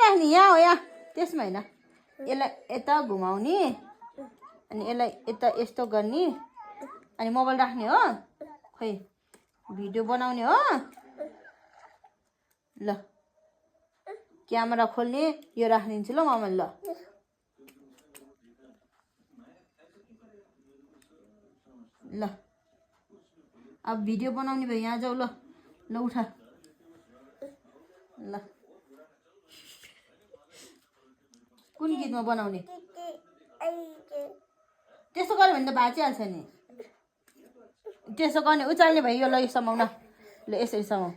राख्ने यहाँ हो यहाँ त्यसमा होइन यसलाई यता घुमाउने अनि यसलाई यता यस्तो गर्ने अनि मोबाइल राख्ने हो खै भिडियो बनाउने हो ल क्यामेरा खोल्ने यो राखिदिन्छु ल मोबाइल ल ल अब भिडियो बनाउने भयो यहाँ जाऊ ल ल उठा ल कुन गीतमा बनाउने त्यसो गर्यो भने त भाँचिहाल्छ नि त्यसो गर्ने उचाल्ने भयो यो ल यो समाउन ल यसरी समाउ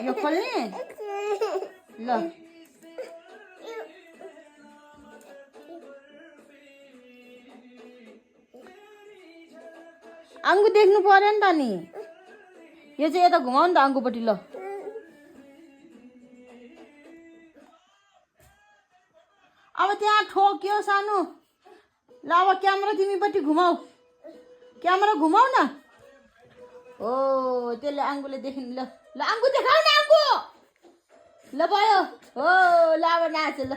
यो खोल्ने ल आङ्गु देख्नु पर्यो नि त नि यो चाहिँ यता घुमाउ नि त आङ्गुपट्टि ल अब त्यहाँ ठोक्यो सानो ल अब क्यामेरा तिमीपट्टि घुमाऊ क्यामेरा घुमाऊ न हो त्यसले आङ्गुले देख्ने ल ल आङ्गु देखाऊ न आङ्गु ल भयो हो ल अब नाच ल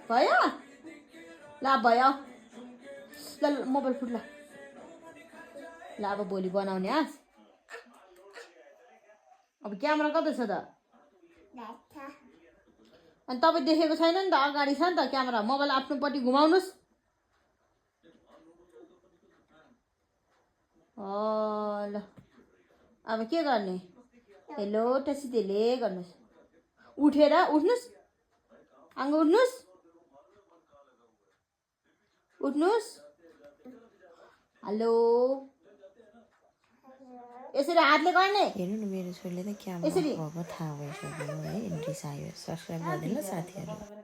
भयो ल भयो ल मोबाइल फुट्ला ल अब भोलि बनाउने हाँस अब क्यामेरा कता छ त अनि तपाईँ देखेको छैन नि त अगाडि छ नि त क्यामेरा मोबाइल आफ्नोपट्टि घुमाउनुहोस् ल अब के गर्ने हेलो टसितेले गर्नुहोस् उठेर उठ्नुहोस् आङ्गो उठ्नुहोस् उठ्नुहोस् हेलो यसरी हातले गर्ने हेर्नु न मेरो छोरीले त क्यामेरा भएको थाहा भइसक्यो है रिसायो सब्सक्राइब गरिदिनु ल साथीहरू